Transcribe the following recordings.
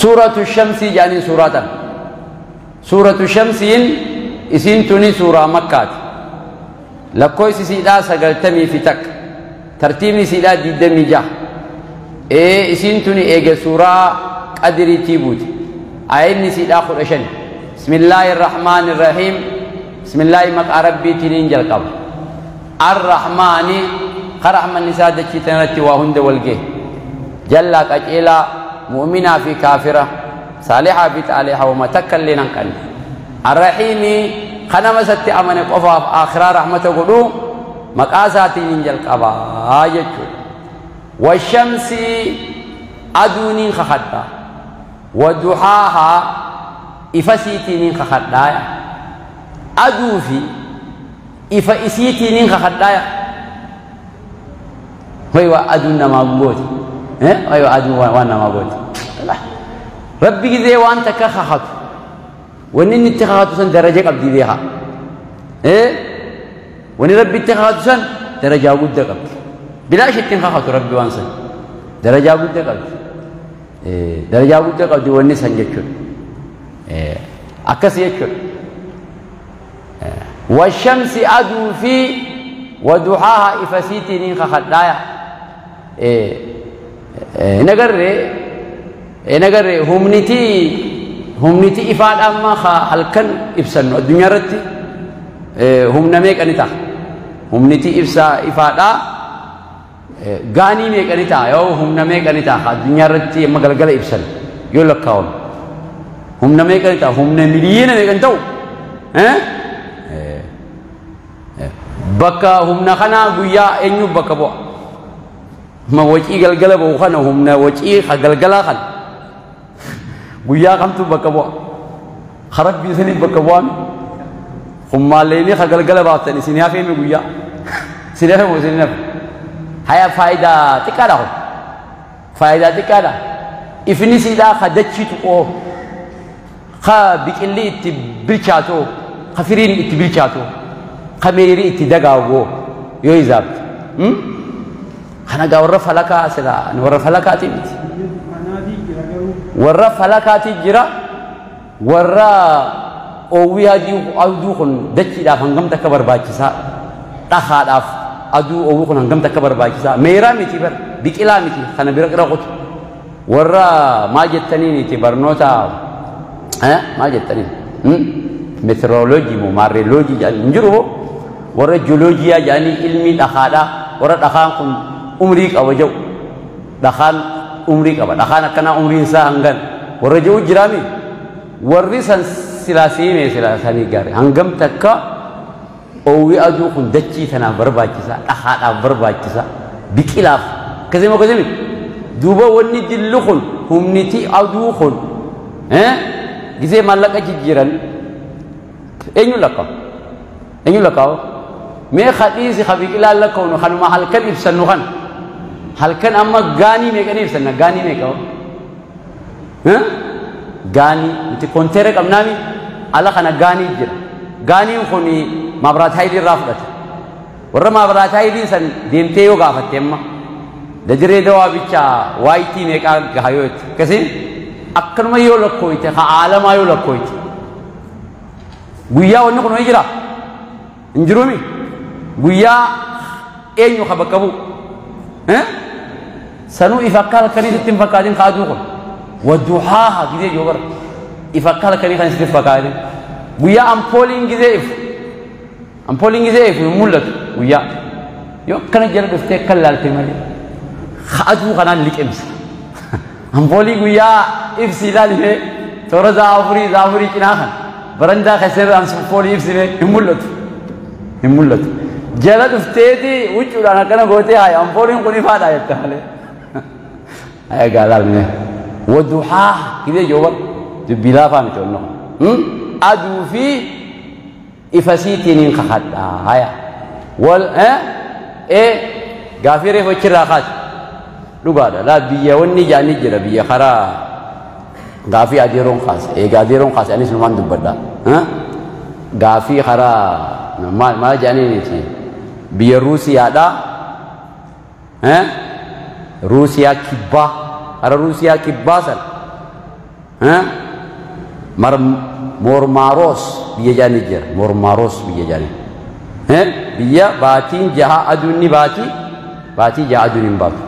Suuratu Shamsii jedhanii suuraa tana. Suuratu Shamsiin isiin tuni suuraa Makkaati. Lakkoofsi isiidhaa 91. Tartiibni isiidhaa 26. Isiin tuni eega suuraa Qadriitii buute. Aayinni isiidhaa 15. Bismillaahi Rahmaani Rahiim. Bismillaahi maqaa Rabbiitiin jalqaba. Ar-Rahmaani karahmanni isaa dachii tanarratti waa hunda wal gahe. Jallaa qaceelaa mu'minaa fi kaafira saalixaa fi xaalixa wama takka illee nan qabne. Ar-Rahiimi kanama isatti amane qofaaf akhiraa rahmata godhu maqaa isaatiin hin jalqabaa jechuudha. Washamsi aduuniin kakadha. Waduhaahaa ifa isiitiin kakadhaa. Aduu fi ifa isiitiin kakadhaa. Hoy waa aduun namaa gooti. Hoy waa aduun waan namaa gooti. Rabbi gizee waan takka kakatu. Wanni inni itti kakatu san daraja qabdi beekaa. Wanni Rabbi itti kakatu san darajaa guddaa qabdi. Bilaash ittiin kakatu Rabbi waan san. Darajaa guddaa qabdi. Darajaa guddaa qabdi wanni san jechuudha. Akkas jechuudha. Washamsi aduu fi waduhaahaa ifa isiitiin kakadhaaya. Nagarree humniti ifaadha amma halkan ibsannu addunyaa irratti humna meeqa ni ta'a? Humniti ibsaa ifaadhaa gaanii meeqa ni ta'a? Yoo humna meeqa ni ta'a addunyaa irratti amma galgala ibsan yoo lakkaa'amu humna meeqa ni ta'a? Humna miliyoona meeqa ni ta'u? Bakka humna kanaa guyyaa eenyu bakka bu'a? Ma wacii galgala ba'u kana humna wacii galgalaa kana guyyaa kamtu bakka bu'a? Rabbi isiniif bakka bu'ame? Hummaalleeni ka galgala baaftan isin hafeemi guyyaa? Isin hafe moo isin hafe? Haya faayidaa xiqqaadha kun. Faayidaa xiqqaadha. Ifni siidhaa ka dachii tuqoo, ka biqilli itti bilchaatoo, ka firiin itti bilchaatoo, ka meeyrii itti dagaagoo yoo izaabte. Kana gaa warra falakaa silaa warra falakaatii miti. Warra falakaatii jira warra oowwii aduu kun dachiidhaaf hangam takka barbaachisaa dhakaadhaaf aduu oowwii kun hangam takka barbaachisaa meeraa miti bar biqilaa miti kana bira qira qotu warra maal jettaniiniti barnoota maal jettaniin meteoroloojii moo maarreeloojii jedhanii hin jiru moo warra jiyooloojiyaa jedhanii ilmii dhakaadhaa warra dhakaan kun umrii qaba jedhu dhakaan umrii qaba dhakaan akkanaa umriin isaa hangan warra jedhu jiraami warri san silaa siimee silaa sanii gaare hangam takka oowwii aduu kun dachii tanaaf barbaachisaa dhakaadhaaf barbaachisaa biqilaaf akkasuma akkasuma duuba wanni dillu kun humniti aduu kun gisee maallaqa jijjiiran eenyu lakkaa'u eenyu lakkaa'u mee kadhiisi ka biqilaan lakkaa'u kanuma halkan ibsannu kan halkan amma gaanii meeqanii ibsanna gaanii meeqa gaanii nuti konteera qabnaami ala kana gaanii jira gaaniin kun maabiraat haayilii irraa fudhate warra maabiraat haayilii san deemtee yoo gaafatte amma dadiree dawaa bichaa waayitii meeqaa gaha yoo jette akkasiin akkanuma yoo lakkooyte ka aalamaa yoo lakkooyte guyyaa wanni kun jira hin jiruumi guyyaa eenyu ka bakka bu'u sanuu ifa akka halkanii sitti hin fakkaatin ka aduu kun waduhaaha gizee yoo bara ifa akka halkanii kan sitti hin fakkaatin guyyaa ampooliin gizee ifu ampooliin gizee ifu hin mul'atu guyyaa yoo akkana jala dhuftee akka laalte malee ka aduu kanaan liqimsa ampoolii guyyaa ibsi ilaalimee toora zaafurii cinaa kan barandaa keessatti ampoolii ibsimee hin mul'atu hin mul'atu jala dhufteeti huccuudhaan akkana gootee haaya ampooliin kun ifaadha jette malee haya gaalaalmee waduhaa gizee joo bara dubbii laafaa miti wanni kun aduu fi ifa isiitiin hin kakadha haya wal gaafii reefu achirraa kaase dhugaadha laa biyya wanni jaanii jira biyya karaa gaafii adeeroon kaase eega adeeroon kaase anis numaan dubbadha gaafii karaa maal maal jaaniiniti biyya Ruusiyaadha Ruusiyaa kibbaa karaa Ruusiyaa kibbaa sana Mormaaroos biyya jaanii jira. Mormaaroos biyya jaanii. Biyya baatiin jaha aduun ni baati, baatii jaha aduun hin baatu.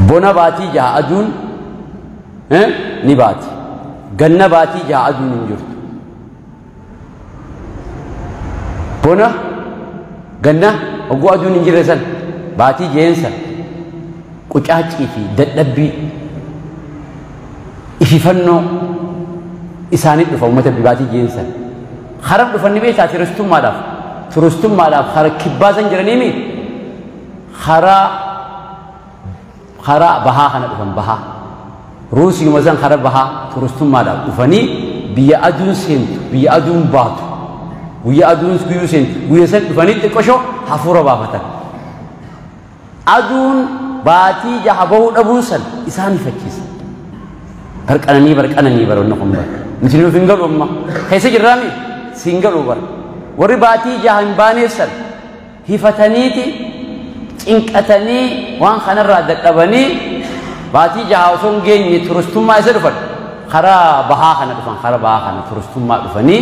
Bona baatii jaha aduun ni baati. Ganna baatii jaha aduun hin jirtu. Bona ganna hogguu aduun hin jirre san baatii jeensa qucaacii fi dadhabbii ififannoo isaanii dhufa uummata baatii jeensan. Haraf dhufan ni beektaa turistummaadhaaf. Turistummaadhaaf hara kibbaa san jiraniimi karaa bahaa kana dhufan bahaa. Ruusiyuma san hara bahaa turistummaadhaaf dhufanii biyya aduun seentu, biyya aduun baatu, guyya aduun guyyuu seentu, guyya san dhufanii xiqqoshoo hafuura baafatan. Aduun baatii jaha bahuu dhabuun san isaan ifachiisa. Barqananii barqananii baroonni kun bara. Nuti nuuf hin galu amma. Keessa jirraami? Siin galu bara. Warri baatii jaha hin baaneef san hifataniiti cinqatanii waan kanarraa dadhabanii baatii jaha osoo hin geenye turistummaa isa dhufan. Karaa bahaa kana dhufan, karaa bahaa kana turistummaa dhufanii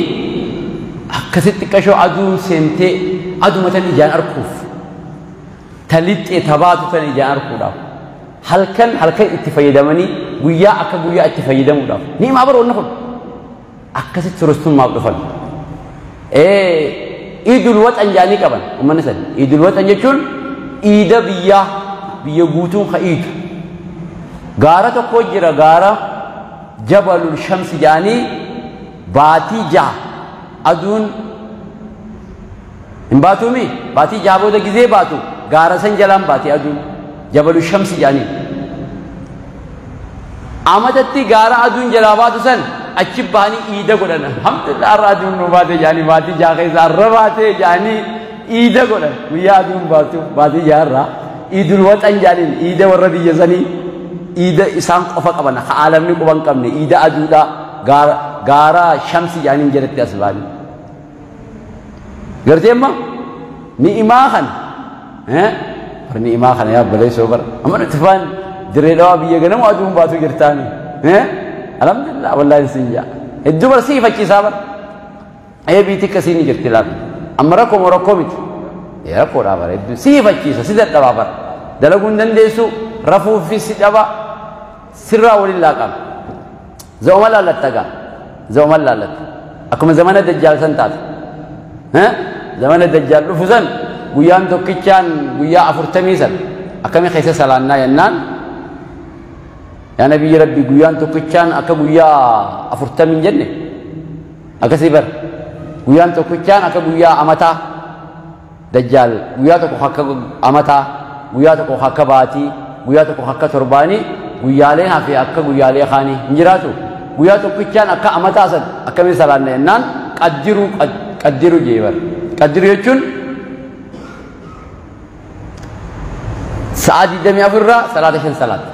akkasitti xiqqashoo aduun seentee aduma tan ijaan arkuuf talixxee tabaatu tan ijaan arkuudhaaf halkan halkan itti fayyadamanii guyyaa akka guyyaa itti fayyadamuudhaaf ni'imaa baroonni kun akkasitti turistummaaf dhufan. Iidul waxan jaanii qaban uummanni san. Iidul waxan jechuun iida biyyaa biyya guutuun ka iidu. Gaara tokko jira gaara jabalul shamsi jaanii baatii jaha aduun hin baatuumi baatii jaha booda gizee baatu gaara san jalaan baati aduun jabalul shamsi jaanii. Amatatti gaara aduun jalaa baatu san achi bahanii iida godhan. Alhamdulillah har'a aduun nu baate jaanii baatii jaha keessa har'a baate jaanii iida godhan. Guyyaa aduun baatu baatii jaha irraa iidul waxan jaaniin iida warra biyya sanii iida isaan qofa qaban ka aalamni quba hin qabne iida aduudhaa gaara shamsi jaaniin jalatti as baanii. Gartee amma ni'imaa kana ni'imaa kana yaa obboleessoo bara amma nuti faan dirree dhawaa biyya ganamu aduun baatu jirtaani. Alhamdulillah wallahi sin jaa. Hedduu bara si ifachiisaa bara. Biitti akkasii ni jirti laata. Amma rakkoo moo rakkoo miti. Rakkoodhaa bara hedduu si ifachiisa si dadhabaa bara. Dalaguu hin dandeessu rafuufi si dhaba sirraa waliin laaqama. Za'uma laallatta gaa. Za'uma laallatta. Akkuma zamana dajjaal san taate. Zamana dajjaal dhufu san guyyaan tokkichaan guyyaa 40 san akkamii keessa salaannaa jennaan yaa nabiyyi rabbi guyyaan tokkichaan akka guyyaa 40 hin jenne akkasii bara guyyaan tokkichaan akka guyyaa amataa dajjaal guyyaa tokko akka amataa guyyaa tokko akka baatii guyyaa tokko akka torbaanii guyyaaleen hafe akka guyyaalee kaanii hin jiraatu guyyaa tokkichaan akka amataa san akkamii salaanna jennaan qaddiruu qaddiruu jee bara qaddiruu jechuun sa'aa 24 irraa salaata 5 salaata.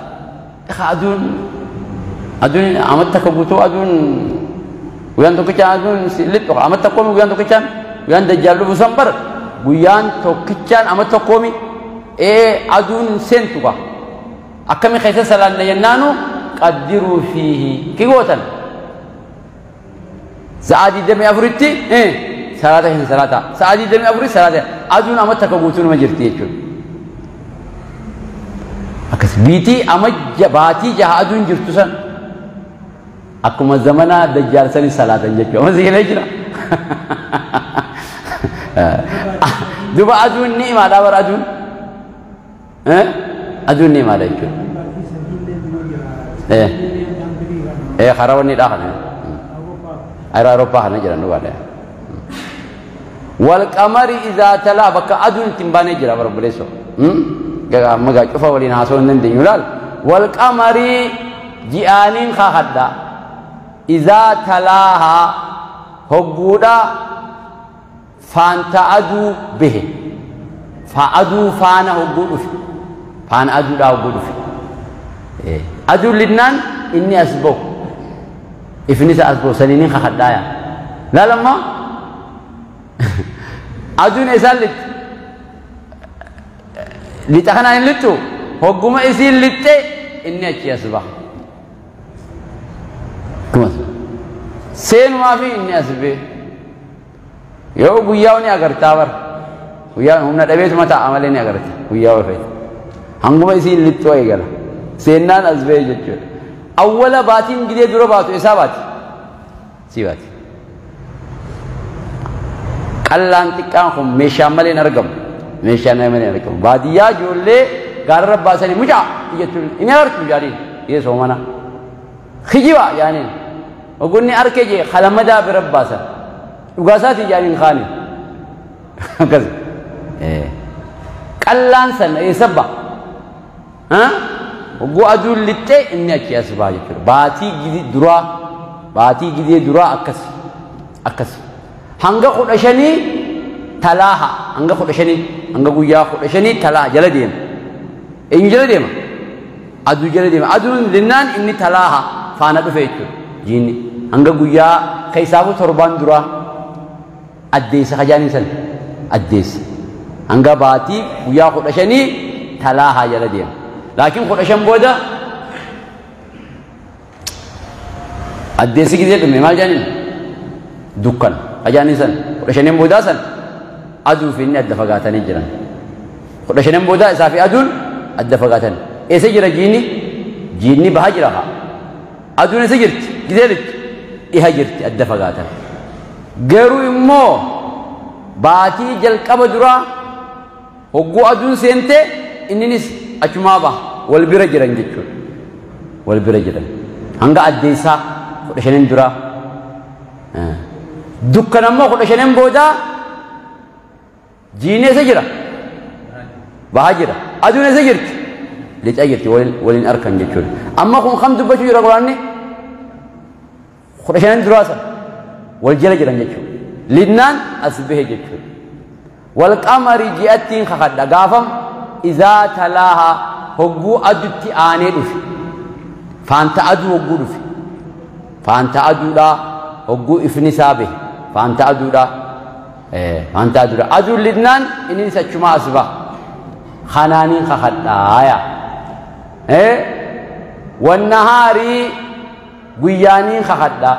Aduun aduun amata takka guutuu aduun guyyaan tokkichaan aduun lixxu amata tokkoomi guyyaan tokkichaan guyyaan dajjaal dhufu san bara guyyaan tokkichaan amata tokkoomi aduun seentu gaa akkami keessa salaanna jennaanu qaddiruu fiihi ki gootan sa'aa 24tti salaata 5 salaata sa'aa 24 salaata aduun amata takka guutuu numa jirti jechuudha. Akkas biitii amma baatii jaha aduun jirtu san akkuma zamana dajjaal sanii salaatan jechuudha. Amma seenaa jira. Duba aduun ni'imaadha bara aduun. Aduun ni'imaadha jechuudha. Karaa wanni dhaa kana. Awurooppaa kana jiran dhugaadha. Walqamari izaa talaa bakka aduun ittiin baanee jira bara obboleessoo. Amma gaa cufa waliin haasa'uu hin dandeenyu laal. Walqamarii ji'aaniin kakadha. Izaa talaahaa hogguudha faanta aduu bahe. Aduu faana hogguu dhufe. Faana aduudhaa hogguu dhufe. Aduun linnaan inni as bahu. Ifni isa as bahu saniiniin kakadhaa yaa. Laal amma aduun eessaan lixxi? Lixa kanaan hin lixxu hogguma isiin lixxe inni achi as baha. Seenumaa fi inni as bee. Yoo guyyaa ni agartaa bara. Guyyaa humna dhabeetuma taa'a malee ni agarta. Guyyaa ofeeti. Hanguma isiin lixxuu eegala. Seennaan as bee jechuudha. Awwala baatiin gidee dura baatu eessaa baati? Si baati. Qallaan xiqqaan kun meeshaan malee hin argamu. Meeshaan malee hin argamu. Baadiyyaa ijoollee gaararra baasanii mucaa jechuun inni agartu jaaniin dhiyeessoo soomana. Kijiba jaaniin. Ogunni harka jee kalamadaa bira baasan. Dhugaasaatii jaaniin kaani. Akkas. Qallaan sana eessa ba'a? Hogguu aduun lixxee inni achi as ba'a jechuudha. Baatii duraa baatii gidee duraa akkas akkas. Hanga 15 talaaha hanga 15 hanga guyyaa 15 talaaha jala deema. Eenyu jala deema? Aduu jala deema. Aduun linnaan inni talaaha faana dhufe jechuudha. Jiinni hanga guyyaa keessaafuu torbaan duraa addeessa kajaaniin sana addeessa. Hanga baatii guyyaa 15 talaaha jala deema. Laakiin 15 booda addeessi gizee dhume maal jaaniin? Dukkana. Kajaaniin sana 15 boodaa sana aduu fi inni adda fagaatanii jiran. 15 boodaa isaa fi aduun adda fagaatan. Eessa jira jiinni? Jiinni baha jira haa. Aduun eessa jirti? Gizee lixxu. Dhiha jirti adda fagaatan. Garuu immoo baatii jalqaba duraa hogguu aduun seentee inninis achumaa baha. Wal bira jiran jechuudha. Wal bira jiran. Hanga addeessaa 15 duraa. Dukkana immoo 15 boodaa jiinni eessa jira? Baha jira. Aduun eessa jirti? Lixa jirti waliin arkan jechuudha. Amma kun kam dubbachuu jira quraanni? 15 duraa sana wal jala jiran jechuudha. Linnaan as bahe jechuudha. Wal qamari ji'attiin kakadha gaafam izaa talaaha hogguu adutti aanee dhufe. Faanta aduu hogguu dhufe. Faanta aduudhaa hogguu ifni isaa bahe. Faanta aduudhaa. Faanta aduudhaa. Aduun linnaan innis achumaa as baha. Kanaaniin kakadhaaya. Wannahaarii guyyaaniin kakadha.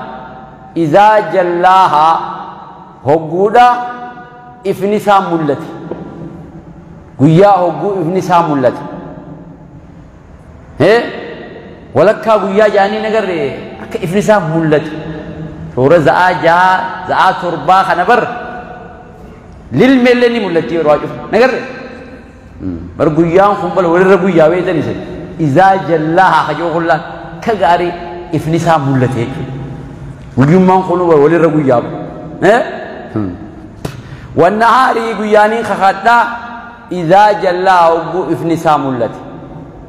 Izaa jallaaha hogguudha ifni isaa mul'ate. Guyyaa hogguu ifni isaa mul'ate. Walakkaa guyyaa jaanii nagarre akka ifni isaa mul'ate. Toora za'aa 6 za'aa 7 kana bar lilmeellee ni mul'atti yeroo cufu nagarre. Bar guyyaan kun bala walirra guyyaa beektan isin. Izaa jallaaha kajoo kullaan ka gaarii ifni isaa mul'ate jechuudha. Guyyummaan kun walirra guyyaa. Wannahaarii guyyaaniin kakadhaa izaa jallaaha hogguu ifni isaa mul'ate.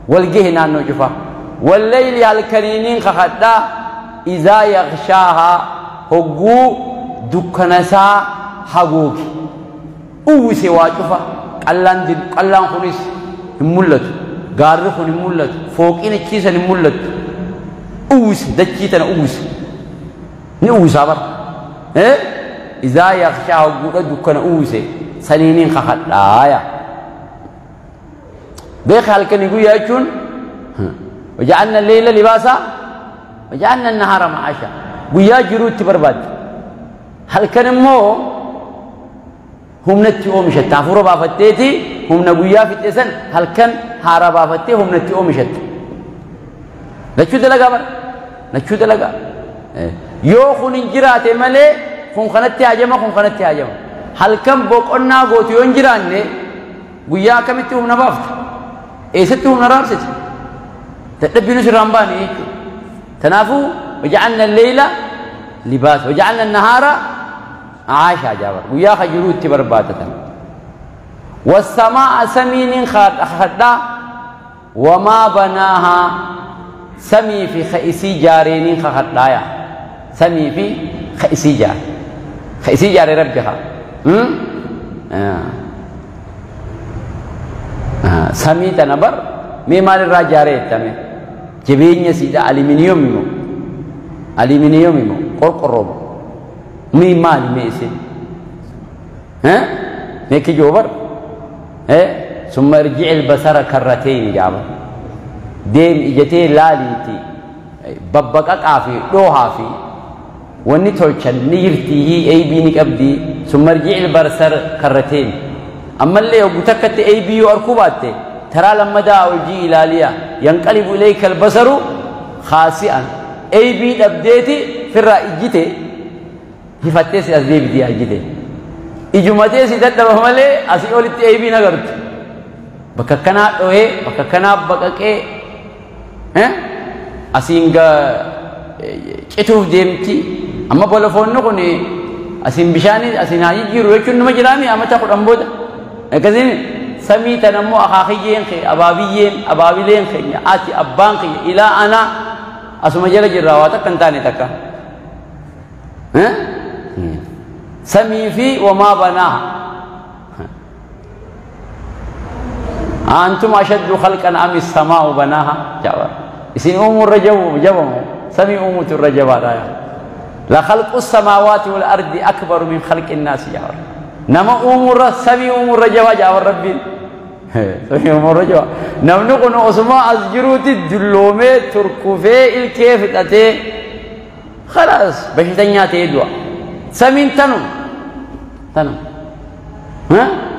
Walgahe naannoo cufa. Wallayli halkaniiniin kakadhaa izaa yaqshaaha hogguu dukkana isaa haguuge. Uwwise waa cufa. Qallaan kunis hin mul'atu. Gaarri kun hin mul'atu. Fooqiin achiisan hin mul'atu. Uwwise dachii tana uwwise. Ni uwwisaa bara. Izaa yaqshaa hogguudha dukkana uwwise saniiniin kakadhaaya. Beeka halkanii guyyaa jechuun waja'alna leeyla libaasaa waja'alna nahaara ma'aashaa. Guyyaa jiruu itti barbaadde. Halkan immoo humnatti oomishatte. Hafuura baafatteeti humna guyyaa fixxe san halkan haara baafattee humnatti oomishatte. Lachuu dalagaa bara. Lachuu dalagaa. Yoo kun hin jiraate malee kun kanatti haajama kun kanatti haajama. Halkan boqonnaa gootu yoo hin jiraanne guyyaa akkamitti humna baafta? Eessatti humna raabsite? Dadhabbiin sirraa hin baane jechuudha. Kanaafuu waja'alna leeyla libaasa waja'alna nahaara ma'aashaa jaabar. Guyyaa ka jiruu itti barbaadatan. Wasamaa'a samiiniin kakadhaa wamaa banaahaa samii fi ka isii jaareeniin kakadhaaya. Samii fi ka isii jaare. Ka isii jaare rabbi haa. Samii tana bar mee maalirraa jaaree jettame? Jabeenya siidha aluminiyoom moo? Aluminiyoom moo? Qorqorroo moo? Mee maali mee isin? Mee kijoo bar? Summa irji'i albasara karratayni jaaba. Deem ijatee laaliiti babbaqaqaa fi dhoohaa fi Wanni tolchan ni jirtii aybii ni qabdi summa irji'il barsar karrateen ammallee yogguu takkatti aybii yoo arkuu baatte taraa lammadaa ol jii ilaaliya yanqalibu ilayka albasaru khaasi'an aybii dhabdeeti firraa ijjite hifattee si as deebiti ijjite ijumatee si dadhaba malee asii olitti aybii nagartu bakka kanaa dhohee bakka kanaa baqaqee asiin cituuf deemti amma bolofoonni kun asiin bishaanii asiin haa jijjiiru jechuun nama jiraami amata 10 booda akkasiin samii tan ammoo akaakiyyeen kee abaabiyyeen abaabileen keenya ati abbaan kiyya ilaa anaa asuma jala jirraa waa takka hin taane takka samii fi wamaa banaaha antum ashaddu khalqan am as-samaa'u banaaha jawar isin uumuu irra jabamu samii uumuutu irra jabaadha yaa la khalqu as-samaawaati wal ardi akbaru min khalqi an-naasi jawar nama uumuu irra samii uumuu irra jabaa jawar rabbiin samii uumuu irra jabaa namni kun osuma as jiruuti dulloomee turkufee ilkee fixatee khalaas bashitanyaa ta'ee du'a samiin tanum tanum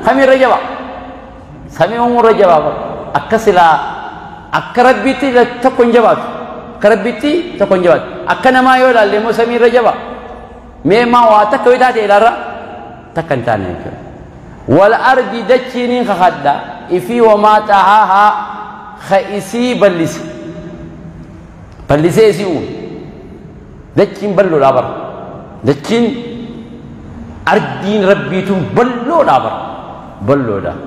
kamii irra jabaa samii uumuu irra jabaa bara akka silaa akka rabbiitti tokko hin jabaatu akka rabbiitti tokko hin jabaatu akka namaa yoo ilaalle immoo samii irra jabaa mee maa waa takka yoo taate ilaarra takka hin taane jechuudha wal ardi dachiiniin kakadha ifii wamaa xahaahaa ka isii ballise ballisee isii uume dachiin balloodhaa bara dachiin ardiin rabbiituun balloodhaa bara balloodhaa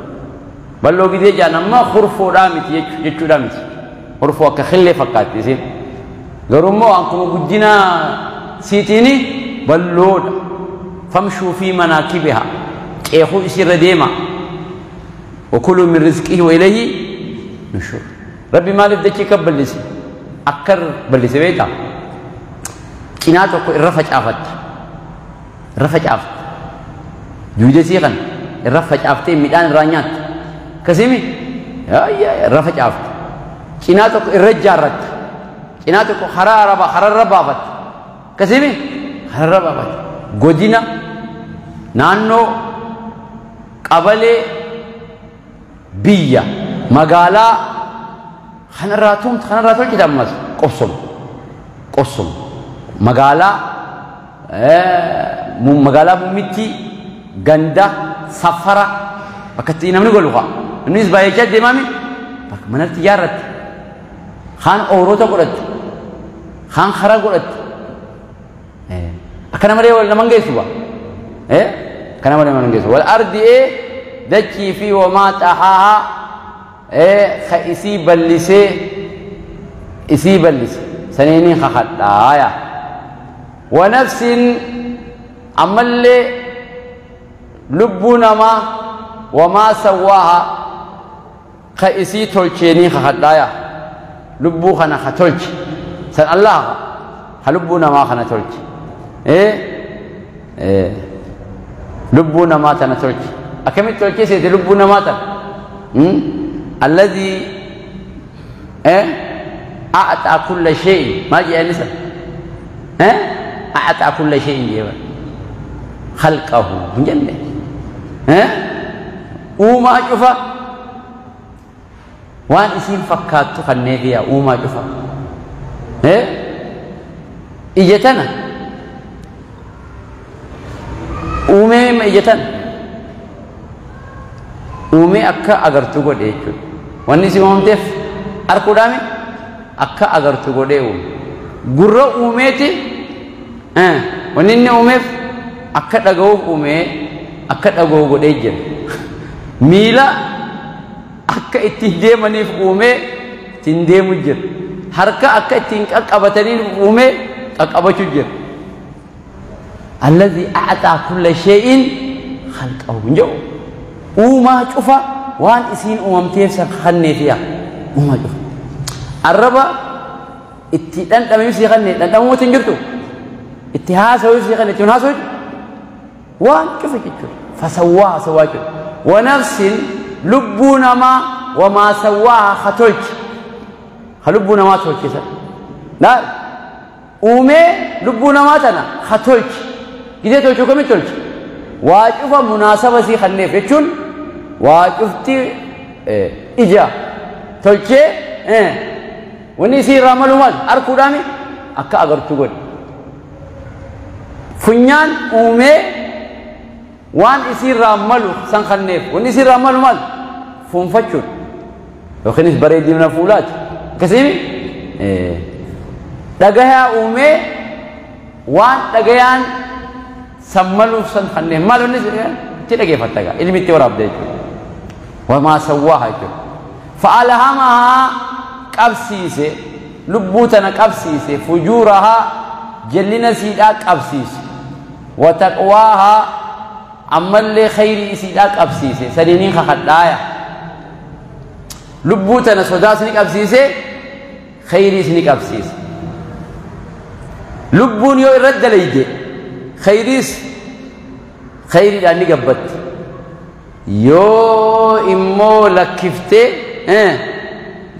balloo gidee jaan amma hurfoodhaa miti jechuudhaa miti hurfoo akka xillee fakkaatti isiin garuu immoo akkuma guddina siitiini balloodha famshuu fi manaakibiha qeequu isiirra deema wakuluu min rizqihi wa ilayhi nushuur rabbi maaliif dachii kan ballise akka ballise beektaa cinaa tokko irra facaafatta irra facaafatta juudesii kana irra facaaftee midhaan irraa nyaatta akkasimi irra facaafta cinaa tokko irra ijaarratta cinaa tokko karaa arabaa kararra baafatta akkasimi kararra baafatta godina naannoo qabalee biyya magaalaa kanarraa tumta kanarraa tolchita ammas qobsoma qobsoma magaalaa magaalaa muummittii ganda safara bakka itti namni galu kaa namnis baay'achaa deemami bakka manatti ijaarratte kaan oorota godhatte kaan karaa godhatte akkana malee wal naman geessu ba akkana malee naman geessu wal ardi dachii fi wamaa xahaahaa ka isii ballisee isii ballise saniini kakadhaaya wa nafsin ammallee lubbuu namaa wamaa sawwaaha ka isii tolcheenii kakadhaaya lubbuu kana ka tolche san allah ka lubbuu namaa kana tolche lubbuu namaa tana tolche akkamitti tolchee seete lubbuu namaa tana alladhii a'xaa kulla shay'in maal jedhani san a'xaa kulla shay'in jedhan khalqahu hin jenne uumaa cufa waan isiin fakkaattu kanneefiya uumaa cufa ija tana uumee ija tana uumee akka agartu godhe jechuudha wanni isin uumamteef arkuudhaami akka agartu godhee uume gurra uumeeti wanni inni uumeef akka dhaga'uuf uumee akka dhaga'u godhee jira miila akka ittiin deemaniif uumee ittiin deemu jira harka akka ittiin qaqqabataniif uumee qaqqabachuu jira alladhii a'xaa kulla shay'in khalqahu hin jedhu uumaa cufa waan isiin uumamteef san kanneefiya uumaa cufa arraba itti dhandhameef sii kanne dhandhamuutti hin jirtu itti haasawuuf sii kanne ittiin haasawuu waan cufa jechuudha fasawwaa sawwaa jechuudha wa nafsin lubbuu namaa wamaa sawwaaha ka tolche ka lubbuu namaa tolche san laal Uumee lubbuu namaa tana ha tolchi. Gizee tolchuu kamitti tolchi? Waa cufa munaasaba sii kanneef jechuun waa cufti ija tolchee wanni isii irraa malu maal arkuudhaami akka agartuu godhe. Funyaan uumee waan isii irraa malu san kanneef wanni isii irraa malu maal fuunfachuudha yookiinis bareedina fuulaati akkasiimi dhagayaa uumee waan dhagayaan san maluuf san kanneef maal wanni itti dhageeffatta egaa ilmi itti waraabda jechuudha. Wamaa sawwaaha jechuudha. Fa'alhamahaa qabsiise lubbuu tana qabsiise fujuurahaa jallina siidhaa qabsiise wataqwaahaa ammallee khayrii isiidhaa qabsiise sadiiniin kakadhaaya lubbuu tana sodaas ni qabsiise khayriis ni qabsiise lubbuun yoo irra dalayde khayriis khayriidhaan ni gabbatti yoo immoo lakkiftee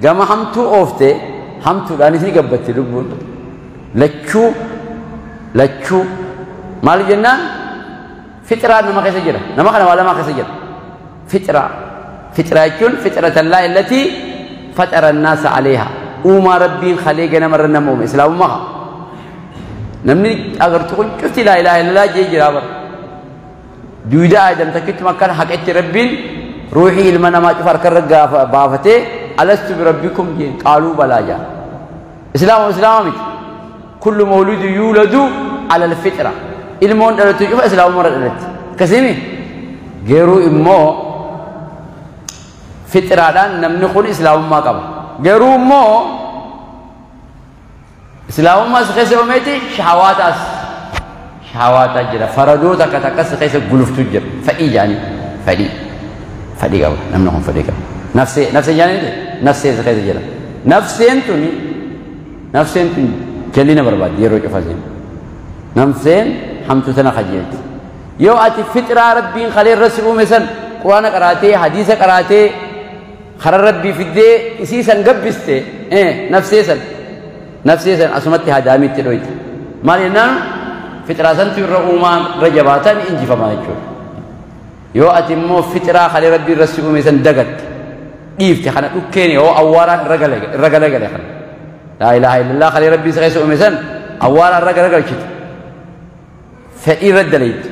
gama hamtuu oofte hamtuudhaanis ni gabbatti lubbuun lachuu lachuu maal jennaan fixraa nama keessa jira nama kana waa lamaa keessa jira fixraa fixraa jechuun fixratallaa illatii faxara annaasa aleeha uumaa rabbiin kalee ganamarra nama uume islaamummaa haa namni agartu kun cufti laa ilaaha illallah jee jira bara duudaa aadam takkittuma akkana haqetti rabbiin ruuxii ilma namaa cufa harkarra gaafa baafatee alastu birabbikum jeen qaaluu balaa jaa islaama islaama miti kullu mawluudu yuuladu ala alfitra ilmoon dhalatu cufa islaamumarra dhalatti akkasimi garuu immoo fitraadhaan namni kun islaamummaa qaba garuu immoo islaamummaa si keessa uumeeti shahawaataas shahawaataa jira faradoo takka takka si keessa guluftu jira fedhii jaanii fedhii fedhii qaba namni kun fedhii qaba nafsee nafsee jaanii nafsee si keessa jira nafseen tun jallina barbaaddi yeroo cufa seen nafseen hamtuu tana kajeelti yoo ati fixraa rabbiin kalee irra si uume san quraana qaraatee hadiisa qaraatee karaa rabbii fiddee isii san gabbiste nafsee san asumatti hadaamitti dhoyte maal jennaan fixraa santu irra uumaan irra jabaataa ni injifamaa jechuudha yoo ati immoo fixraa kalee rabbii irra si uume san dagatte dhiifte kana dhukkeen yoo awwaaraan irra galagale kana laa ilaaha illallah kalee rabbii si keessa uume san awwaaraan irra galagalchite fedhii irra dalayte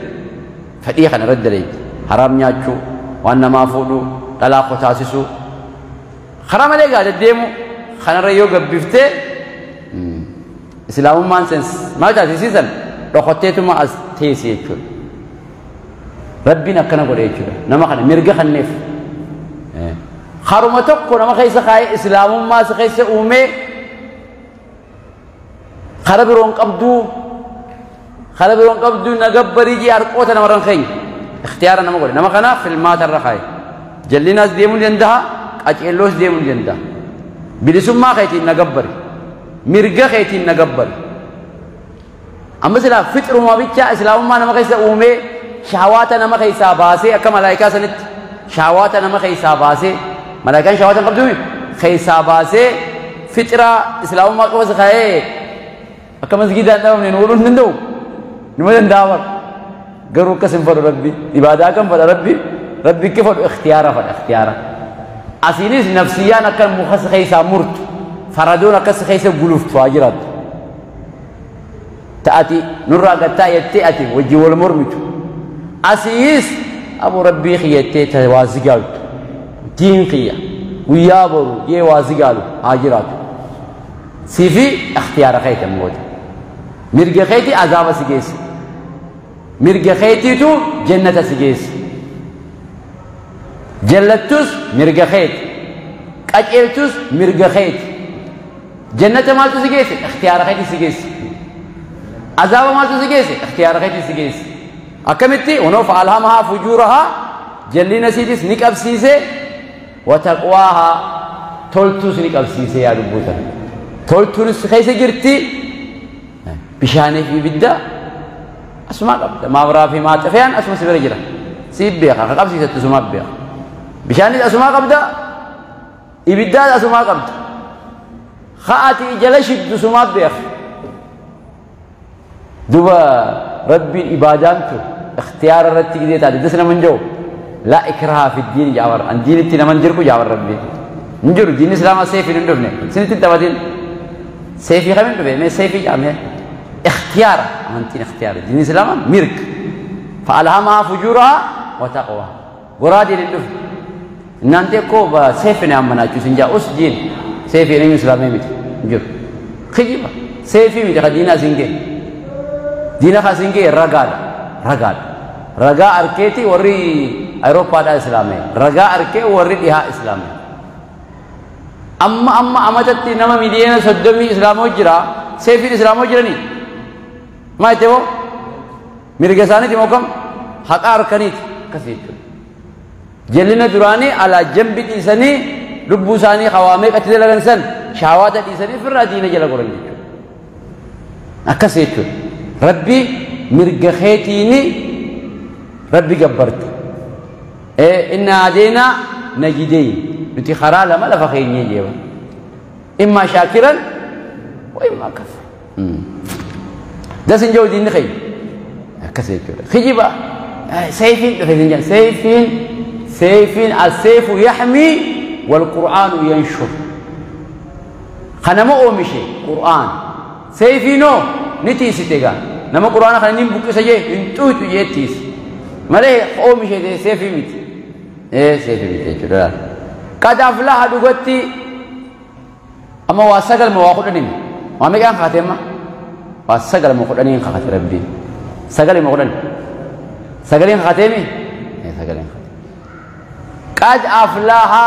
fedhii kana irra dalayte haraam nyaachuu waan namaa fuudhuu dhalaa qotaasisuu karaa malee gaa deddeemu kanarra yoo gabbiftee islaamummaan sen maal taasisiisan dhokotteetuma as teessi jechuudha. Rabbiin akkana godhe jechuudha. Nama kana mirga kanneef. Haruma tokko nama keessa kaa'ee islaamummaa si keessa uumee kara biroon qabduu na gabbarii jee harqoota namarran keenya ikhtiyaara nama godhe nama kana filmaata irra kaa'e jallinaas deemuu ni danda'a qaceelloos deemuu ni danda'a bilisummaa keetiin na gabbari mirga keetiin na gabbari amma silaa fixruma bichaa islaamummaa nama keessa uumee shahawaata nama keessaa baasee akka malaayikaa sanitti shahawaata nama keessaa baasee malaayikaan shahawaata hin qabduumi keessaa baasee fixraa islaamummaa qofa si kaa'ee akka masgiidaan dhabamne nu godhuu hin danda'u nima danda'a bara garuu akkas hin fedhu rabbi ibaadaa kan fedha rabbi rabbi ikki fedhu ikhtiyaara fedha ikhtiyaara asiinis nafsiyyaan akka muka si keessaa murtu faradoon akka si keessa guluftu haa jiraattu ta'ati nurraa gattaa jettee ati wajjin wal mormitu asiis abu rabbii kiyyattee ta waa zigaaltu diin kiyya guyyaa boru jee waa zigaalu haa jiraatu siifi ikhtiyaara keeti ammoota mirga keeti azaaba si geessa mirga keetiitu jannata si geessa jallattus mirga keeti qaceeltus mirga keeti jannata maaltu si geesse ikhtiyaara keeti si geesse azaaba maaltu si geesse ikhtiyaara keeti si geesse akkamitti wanoo fa'alhamahaa fujuurahaa jallina siitis ni qabsiise wataqwaahaa toltuus ni qabsiise yaa lubbuu tana toltuunis keessa jirti bishaanii fi ibidda asumaa qabda maabiraa fi maaxafiyaan asuma si bira jira si beeka ka qabsiisattu sumaa beeka bishaanis asumaa qabda ibiddaas asumaa qabda ka ati jala shiddu sumaa beeka Duba rabbiin ibaadaantu ikhtiyaara irratti gidee taate das naman jiru laa ikraha fi diin jaawar an diinitti naman jirku jaawar rabbiin hin jiru diinni islaamaa seefiin hin dhufne isinitti hin taphatin seefii kamiin dhufe mee seefii jaamee ikhtiyaara amantiin ikhtiyaara diinni islaamaa mirga fa'alhamahaa fujuurahaa wa taqwaa goraadeen hin dhufne እናንተ እኮ በሴፍ ነው ያመናችሁ እንጃ ኡስ ዲን ሴፍ የነኝ እስላም miti hin jiru kijiba seefii miti ka diinaa isin gee diina ka isin gee ragaadha ragaadha ragaa arkeeti warri Awurooppaadhaa islaame ragaa arkee warri dhihaa islaame amma amma amatatti nama 30 miliyoona islaamoo jira seefiin islaamoo jiranii maa itti moo mirga isaaniiti moo kam haqa harkaniiti akkas jechuudha jallina duraanii alaa jambi dhiisanii lubbuu isaanii hawaamee qatti dalagan san shahawaata dhiisanii ofirraa diina jala goran jechuudha akkas jechuudha rabbi mirga keetiini rabbi gabbarta inna adeena najideyn nuti karaa lama lafa keenyee jeeba immaa shaakiran wa immaa kafir das hin jiru diinni keenya akkas jechuudha kijiba seefiin dhufe hin jedhan seefiin seefiin asseefu yaxmii walqur'aanu yanshur kanama oomishe qur'aan seefiinoo ni tiisite gaa nama qur'aana kana nin buqqisa jee hin xuuxu jee tiise malee oomishe seefii miti seefii miti jechuudha qad aflaha dhugatti amma waa 9 ma waa 10 waa meeqaan kakate amma waa 9 ma 10 kakate rabbiin 9 ma 10 sagaleen kakateemi sagaleen kakate qad aflaha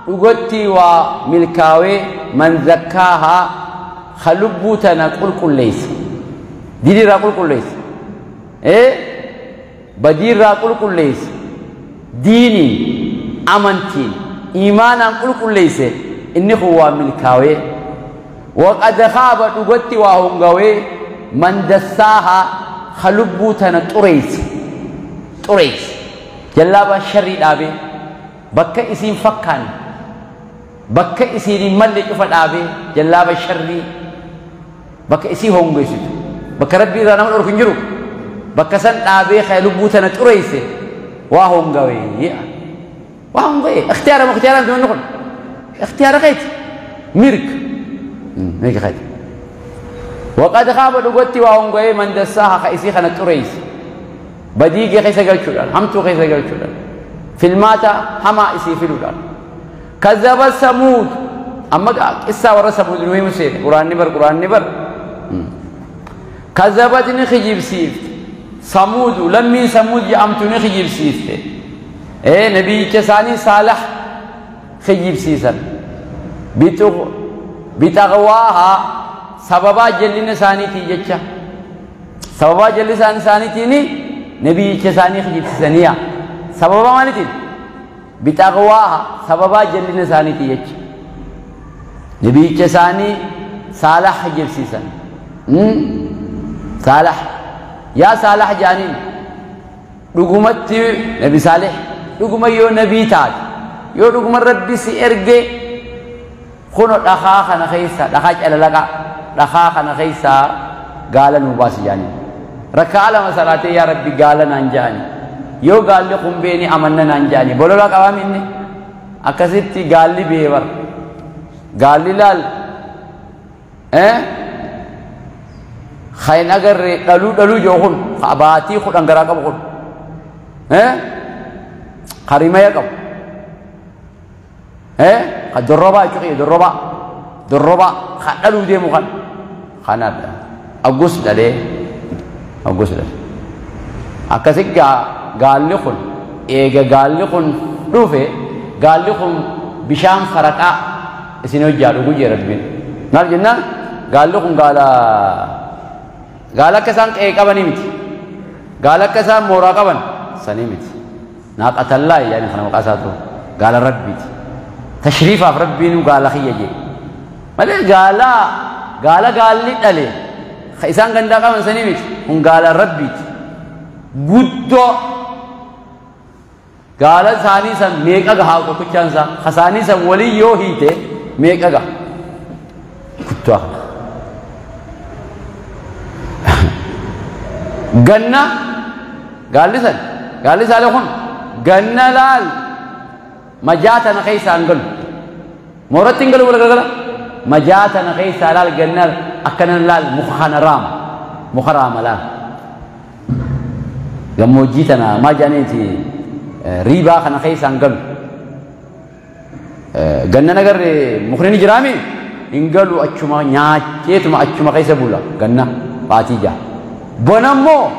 dhugatti waa milkaawee man zakkaahaa ka lubbuu tana qulqulleeyse didirraa qulqulleeyse badiirraa qulqulleeyse diiniin amantiin iimaanaan qulqulleeyse inni kun waa milkaawee waqad khaaba dhugatti waa hongawee man dassaahaa ka lubbuu tana xureeyse xureeyse jallaabaa sharrii dhaabee bakka isiin fakkaanne bakka isiin hin malle cufa dhaabee jallaaba sharrii bakka isii hongeessitu bakka rabbii irraa nama dhorku hin jiru bakka san dhaabee ka lubbuu tana xureeyse waa hongawee waa hongawee ikhtiyaara ma ikhtiyaara miti manni kun ikhtiyaara keeti mirga mirga keeti waqad khaaba dhugatti waa hongawee man dassaaha ka isii kana xureeyse badiigee keessa galchuudhaan hamtuu keessa galchuudhaan filmaata hamaa isii fiduudhaan kazzaba samuud amma qissaa warra samuud nu himu seene quraanni bar quraanni bar kazzabat ni kijibsiifte samuudu lammiin samuud jedhamtu ni kijibsiifte nabiyyicha isaanii saalax kijibsiisan bixaqwaahaa sababaa jallina isaaniitii jecha sababaa jallina isaaniitiini nabiyyicha isaanii kijibsiisaniya sababa maaliitiin bixaqwaaha sababaa jallina isaaniitii jecha nabiyyicha isaanii saalax kijibsiisan saalax yaa saalax jedhaniin dhugumatti nabi saalix dhuguma yoo nabii taate yoo dhuguma rabbi si erge kuno dhakaa kana keessa dhakaa calalaqaa dhakaa kana keessaa gaala nuu baasi jedhaniin rakkaa 2 salaatee yaa rabbi gaala naan jedhani yoo gaalli kun beeni amanna naan jedhani bolola qabaam inni akkasitti gaalli bee bar gaalli laal kayin agarre dhaluu dhaluu jiru kun baatii 10 garaa qabu kun karimaya qabu ka dorrobaa jechuudha dorrobaa dorrobaa ka dhaluu deemu kan kanaadha aggus dhalee aggus dhalee akkasi gaalli kun eega gaalli kun dhufe gaalli kun bishaan faraqaa isin hojjaa dhugu jee rabbiin maal jennaan gaalli kun gaala gaala akka isaan qe'ee qabanii miti gaala akka isaan mooraa qaban sanii miti naaqatallaa yaani kana maqaa isaa ta'u gaala rabbiiti tashriifaaf rabbiin gaala kiyya jee malee gaala gaala gaalli dhale ka isaan gandaa qaban sanii miti kun gaala rabbiiti guddoo gaala isaanii san meeqa gahaa tokkichaan isaa kasaanii san walii yoo hiite meeqa gaha guddoo. Ganna gaallisan gaallisaalee kun ganna laal majaatana keessa hin galu. Mooratti hin galu wal galgala. Majaatana keessa laal ganna akkana laal muka kana raama. Muka raama laal. Gammoojjii tana maa jedhaniiti riibaa kana keessa hin galu. Ganna nagarre mukni ni jiraami hin galu achuma nyaacheetuma achuma keessa bula ganna baatii jaha. Bona immoo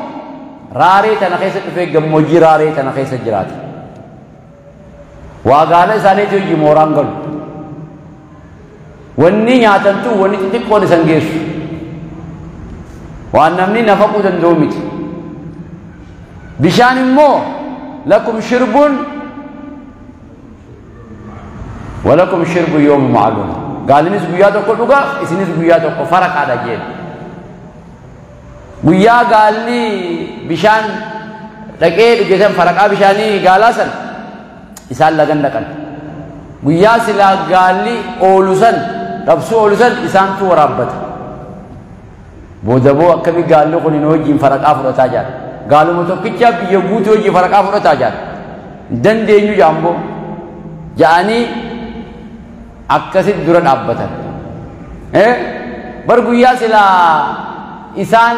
raaree tana keessa dhufee gammoojjii raaree tana keessa jiraata. Waa gaala isaaniitii hojii mooraan galu. Wanni nyaatantu wanni xixiqqoon isan geessu. Waan namni nafaquu danda'u miti. Bishaan immoo lakum shirbun walakum shirbu yawm ma'lum. Gaalinis guyyaa tokko dhuga isinis guyyaa tokko faraqaadha jedhe. Guyyaa gaalli bishaan dhaqee dhuge san faraqaa bishaanii gaalaa san isaan lagan dhaqan. Guyyaa silaa gaalli oolu san dhabsuu oolu san isaantu waraabbata. Booda boo akkamii gaalli kun hin hojiin faraqaa fudhataa jira. Gaaluma tokkicha biyya guutuu hojii faraqaa fudhataa jira. Dandeenyu jaamboo ja'anii akkasitti dura dhaabbatan. Bar guyyaa silaa isaan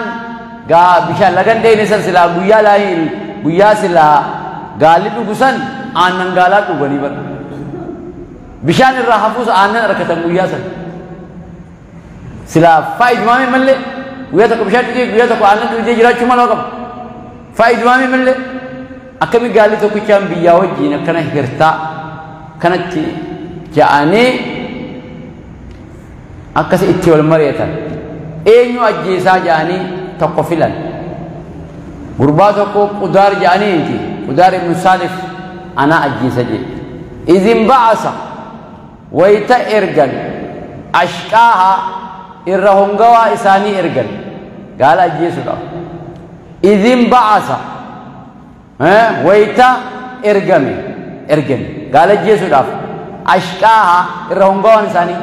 gaa bishaan lagan dheeyne san silaa guyyaa laayin guyyaa silaa gaalli dhugu san aannan gaalaa dhuganii bar. Bishaan irraa hafuus aannan argatan guyyaa san. Silaa faayidumaame malee guyyaa tokko bishaan dhugee guyyaa tokko aannan dhugee jiraachuu maloo qaba. Faayidumaame malee akkami gaalli tokkichaan biyyaa wajjiin akkana hirtaa kanatti ja'anii akkasi itti wal mari'atan. Eenyu ajjeesaa ja'anii tokko filan. Gurbaa tokko Qudaar ja'aniiti. Qudaar ibnu Saalif anaa ajjeesa jedhe. Idin ba'asa wayita ergan ashqaaha irra hongawaa isaanii ergan gaala ajjeesuudhaaf. Idin ba'asa wayita ergame ergame gaala ajjeesuudhaaf ashqaaha irra hongawaan isaanii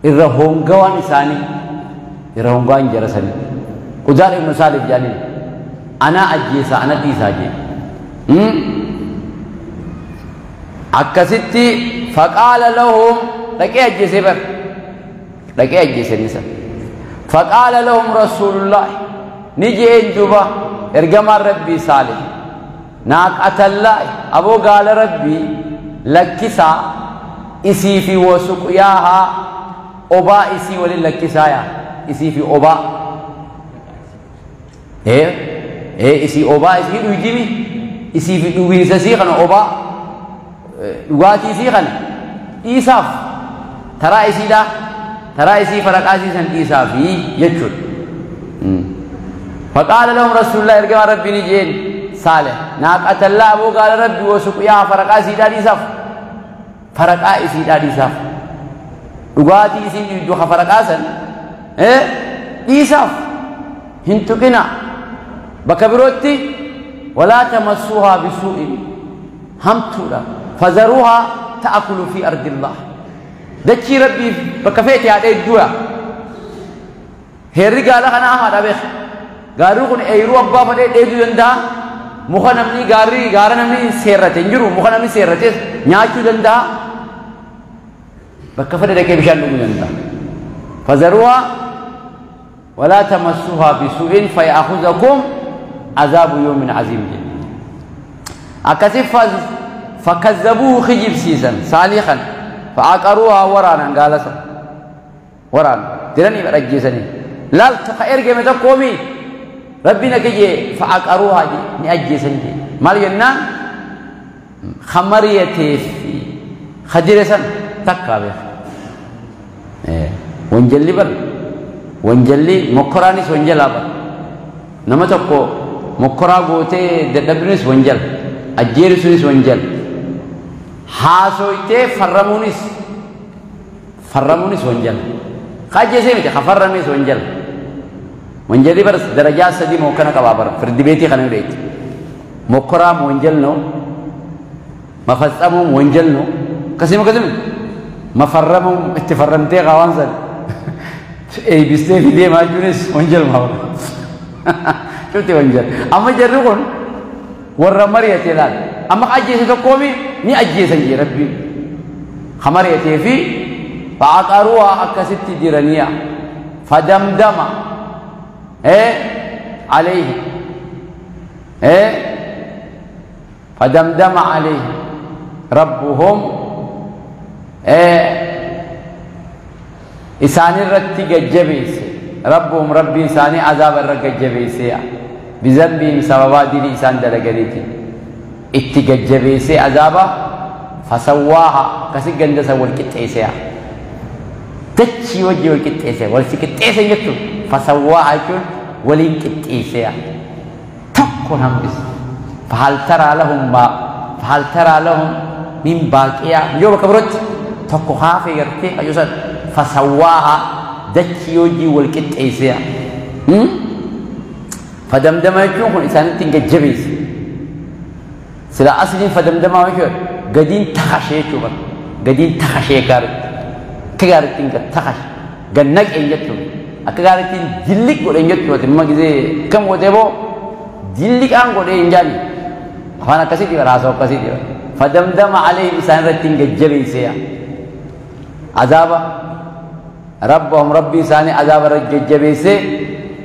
irra hongawaan isaanii irra hongawaan jara sanii Qudaar ibnu Saalif jedhaniin anaa ajjeesaa ana dhiisaa jedhe. Akkasitti faqaala lahum dhaqee ajjeesee bar dhaqee ajjeese inni san. Faqaala lahum rasuulullah ni jeen duba ergamaan rabbii Saalih naaqatallaahi aboo gaala rabbii lakkisaa isii fi wasuqyaahaa obaa isii waliin lakkisaa yaa isii fi obaa isii obaa isii dhuydimi isii fi dhugiinsa isii kana obaa dhugaatii isii kana dhiisaaf taraa isiidhaa taraa isii faraqaa isii san dhiisaafi jechuudha. فقال لهم رسول الله ارجع ربي نجين صالح ناقة الله أبو قال ربي وسقيا فرقا سيدا ديساف فرقا سيدا ديساف dhugaatii isiin dhugdu ka faraqaa san dhiisaaf hin tuqina bakka birootti walaa tamassuuhaa bisuu'in hamtuudha fazaruuhaa ta'akulu fi ardillah dachii rabbiif bakka feete haa dheedduudha. Heerri gaala kana hamaadha beeka. Gaarri kun eeruu abbaa fadhee dheeduu danda'a. Muka namni gaarri gaara namni seerrate hin jiru muka namni seerrates nyaachuu danda'a. Bakka fedhe dhaqee bishaan dhuguu danda'a. Fazaruuhaa walaa tamassuuhaa bisuu'in faya'akhudhakum azaabu yawmin aziim jedhe. Akkasi fakazzabuuhu kijibsiisan saalihan fa'aqaruuhaa waraanan gaala sana waraan diranii ajjeesanii laal ka ergame tokkoomi rabbiin akka jee fa'aqaruuhaa jee ni ajjeesan jee maal jennaan kamariyateef khadire san takkaa beeka. Wanjalli bar wanjalli mokkoraanis wanjalaa bar nama tokko mokkoraa gootee dadhabbinis wanjala ajjeerisuunis wanjala haasoytee farramuunis wanjala ka ajjeesee miti ka farramees wanjala wanjalli bar darajaa sadii mokkana qabaa bar firdi beetii kana hidheetti mokkoraam wanjal ነው መፈጸሙም ወንጀል ነው akkasuma akkasuma mafarramuun itti farramtee qaawwan san eeybistee fidee maajuunis wanjal maawla. Cufti wanjal. Amma jarri kun warra mari'ate laal. Amma ajjeese tokkoomi ni ajjeesan jee Rabbiin. Ka mari'atee fi fa'aqaruuhaa akkasitti diraniya. Fadamdama alayhi fadamdama alayhi rabbuhum isaanirratti gajjabeesse. Rabbuhum rabbiin isaanii azaaba irra gajjabeesse. Bizambiin sababaa dilii isaan dalaganiitiin itti gajjabeesse azaaba. Fasawwaaha akkasi ganda san wal qixxeesse. Dachii wajji wal qixxeesse, wal si qixxeesse jechuun fasawwaaha jechuun waliin qixxeesse. Tokko hambise. Fahal taraa lahum maa fahal taraa lahum min baaqiyaa yoo bakka birootti tokko haafee gartee qayyusan fasawwaaha dachii wajjii wal qixxeesse. Fadamdama jechuun kun isaanitti hin gajjabeesse. Sila asliin fadamdamaa jechuun gadiin takashee jechuudha. Gadiin takashee gaaritti. Akka gaariitti gad takashe. Gad naqeen jechuudha. Akka gaariitti dilliq godheen jechuudha. Imma gisee akkam godhee boo dilliqaan godhee hin jaani. Afaan akkasii dhiba haasawaa akkasii dhiba. Fadamdama alayhim isaan irratti hin gajjabeesse. Azaaba rabbahum rabbii isaanii azaaba irra gajjabeesse.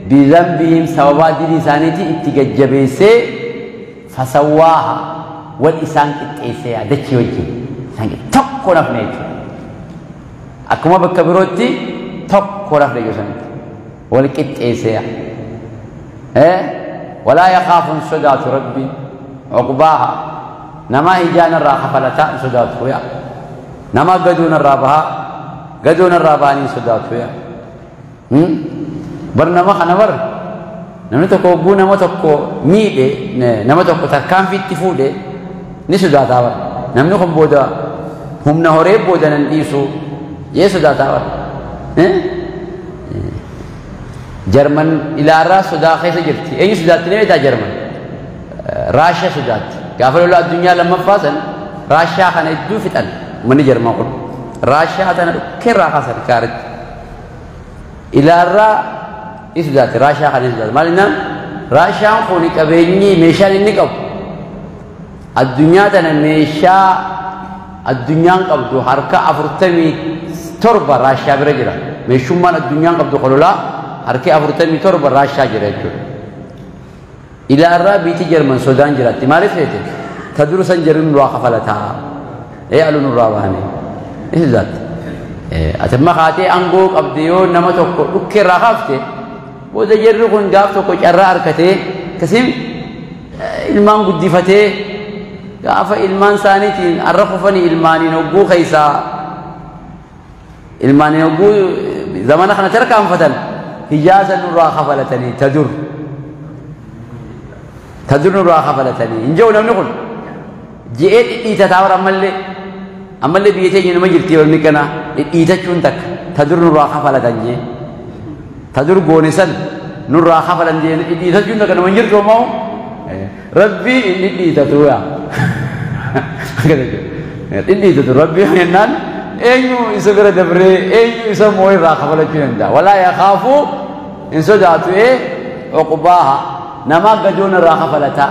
Bizambihim sababaa dilii isaaniitii itti gajjabeesse. Fasawwaaha wal isaan qixxeesse dachii wajjin isaan tokko nafne jechuudha. Akkuma bakka birootti tokko nafne jechuudha wal qixxeesse. Walaa yakaafu hin sodaatu rabbi uqbaaha namaa hijaan irraa kafalataa hin sodaatu yaa namaa gadoon irraa bahaa gadoon irraa bahanii hin sodaatu yaa. Bar nama kana bar namni tokko hogguu nama tokko miidhe nama tokko tarkaanfii itti fuudhe ni sodaataa bar. Namni kun booda humna horee booda nan dhiisu jee sodaataa bar. Jarman ilaarraa sodaa keessa jirti. Eenyu sodaatti ni beektaa Jarman? Raashiyaa sodaatti. Gaafa lola addunyaa lammaffaa san Raashiyaa kana hedduu fixan uummanni Jarman kun. Raashiyaa tana dhukkeerraa kaasan gaaritti. Ilaarraa ni sodaatti. Raashiyaa kana ni sodaatti. Maal jennaan Raashiyaan kun qabeenyi meeshaan inni qabu addunyaa tana meeshaa addunyaan qabdu harka 47 Raashiyaa bira jira. Meeshummaan addunyaan qabdu kololaa harki 47 Raashiyaa jira jechuudha. Ilaarraa biitii Jarman sodaan jiraatti. Maaliif feete? Ta dura san jarri nurraa kafalataa. Alu nurraa bahane. Ni sodaatti. Ati amma kaatee aangoo qabde yoo nama tokko dhukkeerraa kaafte booda jarri kun gaaf tokko carraa harkatee akkasiin ilmaan guddifatee gaafa ilmaan isaaniitiin har'a kufanii ilmaaniin hogguu keessaa ilmaaniin hogguu zamana kana tarkaanfatan hijaaza nurraa kafalatanii ta dur nurraa kafalatanii hin jiru namni kun ji'ee dhidhiitataa bara ammallee biyya teenya nama jirti wanni kana dhidhiitachuun takka ta dur nurraa kafalatan jee ta dur goone san nurraa kafalan jee dhidhiitachuun takka nama hin jirtu ammoo rabbii hin dhidhiitatu yaa dhidhiitatu rabbii jennaan eenyu isa bira dabree eenyu isa moo irraa kafalachuu danda'a. Walaa yakaafu hin sodaatu uqbaaha namaa gadoon irraa kafalataa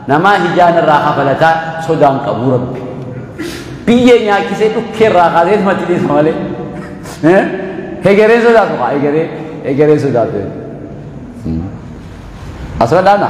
namaa hijaan irraa kafalataa sodaan qabu rabbi. Biyyee nyaachisee dhukkee irraa kaasee matti dhiisa malee. Hegereen sodaatu haa hegereen sodaatu. Asuma dhaana.